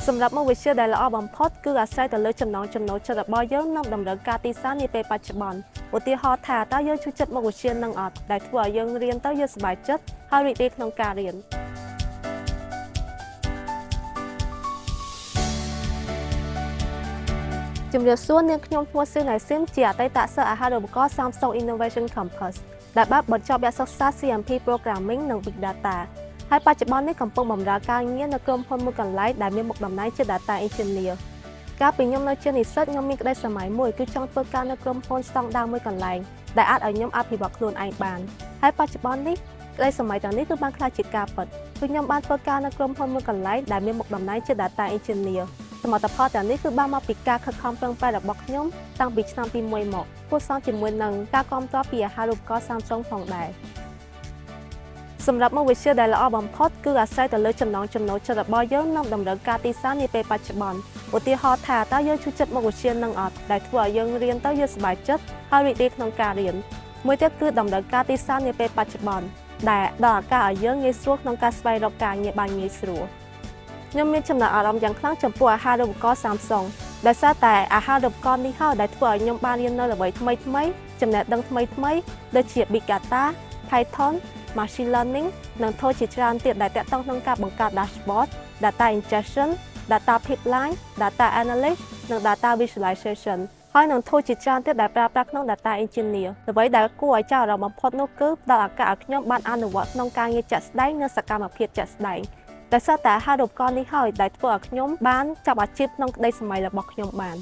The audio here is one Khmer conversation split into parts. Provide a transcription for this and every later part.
សម្រាប់មុខវិជ្ជាដែលល្អបំផុតគឺអាស្រ័យទៅលើចំណង់ចំណូលចិត្តរបស់យើងនិងតម្រូវការទីផ្សារនាពេលបច្ចុប្បន្នឧទាហរណ៍ថាតើយើងចូលចិត្តមុខវិជ្ជានឹងអត់ដែលធ្វើឲ្យយើងរៀនទៅយើងសប្បាយចិត្តហើយរីករាយក្នុងការរៀន ជំរាបសួរនាងខ្ញុំឈ្មោះសឿនណៃស៊ីមជាអតីតសិស្សអាហារូបករណ៍ Samsung Innovation Campus ដែលបានបញ្ចប់វគ្គសិក្សា CMP Programming និង Big Data ហើយបច្ចុប្បន្ននេះកំពុងបម្រើការងារនៅក្រុមហ៊ុនមួយកន្លែងដែលមានមុខតំណែងជា Data Engineer។ កាលពីខ្ញុំនៅជានិស្សិតខ្ញុំមានក្តីស្រមៃមួយគឺចង់ធ្វើការនៅក្រុមហ៊ុនស្តង់ដារមួយកន្លែងដែលអាចឲ្យខ្ញុំអភិវឌ្ឍខ្លួនឯងបានហើយបច្ចុប្បន្ននេះក្តីស្រមៃទាំងនេះគឺបានក្លាយជាការពិតគឺខ្ញុំបានធ្វើការនៅក្រុមហ៊ុនមួយកន្លែងដែលមានមុខតំណែងជា Data Engineer។ សមិទ្ធផលទាំងនេះគឺបានមកពីការខិតខំប្រឹងប្រែងរបស់ខ្ញុំតាំងពីឆ្នាំទី1មកគួរសមជាមួយនឹងការគាំទ្រពីអាហារូបករណ៍ Samsung ផងដែរសម្រាប់មុខវិជ្ជាដែលល្អបំផុតគឺអាស្រ័យទៅលើចំណង់ចំណូលចិត្តរបស់យើងនិងតម្រូវការទីផ្សារនាពេលបច្ចុប្បន្នឧទាហរណ៍ថាតើយើងចូលចិត្តមុខវិជ្ជានឹងអត់ដែលធ្វើឲ្យយើងរៀនទៅយើងសប្បាយចិត្តហើយរីករាយក្នុងការរៀនមួយទៀតគឺតម្រូវការទីផ្សារនាពេលបច្ចុប្បន្នដែលដល់ឱកាសឲ្យយើងងាយស្រួលក្នុងការស្វែងរកការងារបានងាយស្រួលខ្ញុំមានចំណាប់អារម្មណ៍យ៉ាងខ្លាំងចំពោះអាហារូបករណ៍ Samsung ដោយសារតែអាហារូបករណ៍នេះហើយដែលធ្វើឲ្យខ្ញុំបានរៀននៅអ្វីថ្មីថ្មីចំណេះដឹងថ្មីថ្មីដូចជា Big Data, Python, Machine Learning និង tool ជាច្រើនទៀតដែលទាក់ទងក្នុងការបង្កើត dashboard, data ingestion, data pipeline, data analysis និង data visualization ហើយនឹង tool ជាច្រើនទៀតដែលប្រើប្រាស់ក្នុង data engineer។ អ្វីដែលគួរឲ្យចាប់អារម្មណ៍បំផុតនោះគឺផ្ដល់ឱកាសឲ្យខ្ញុំបានអនុវត្តក្នុងការងារជាក់ស្ដែងនិងសកម្មភាពជាក់ស្ដែងដោយសារតែអាហារូបករណ៍នេះហើយដែលធ្វើឲ្យខ្ញុំបានចាប់អាជីពក្នុងក្តីស្រមៃរបស់ខ្ញុំបាន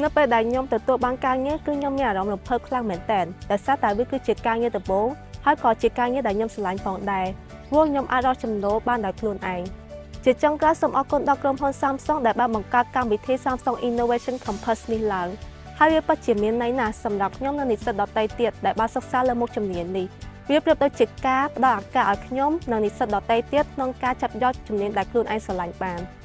នៅពេលដែលខ្ញុំទទួលបានការងារគឺខ្ញុំមានអារម្មណ៍រំភើបខ្លាំងមែនទែនដោយសារតែវាគឺជាការងារដំបូងហើយក៏ជាការងារដែលខ្ញុំស្រឡាញ់ផងដែរព្រោះខ្ញុំអាចរកចំណូលបានដោយខ្លួនឯងជាចុងក្រោយសូមអរគុណដល់ក្រុមហ៊ុន Samsung ដែលបានបង្កើតកម្មវិធី Samsung Innovation Campus នេះឡើងហើយវាពិតជាមានន័យណាស់សម្រាប់ខ្ញុំនិងនិស្សិតដទៃទៀតដែលបានសិក្សាលើមុខជំនាញនេះវាប្រៀបដូចជាការផ្ដល់ឱកាសឲ្យខ្ញុំនិងនិស្សិតដទៃទៀតក្នុងការចាប់យកជំនាញដែលខ្លួនឯងស្រឡាញ់បាន។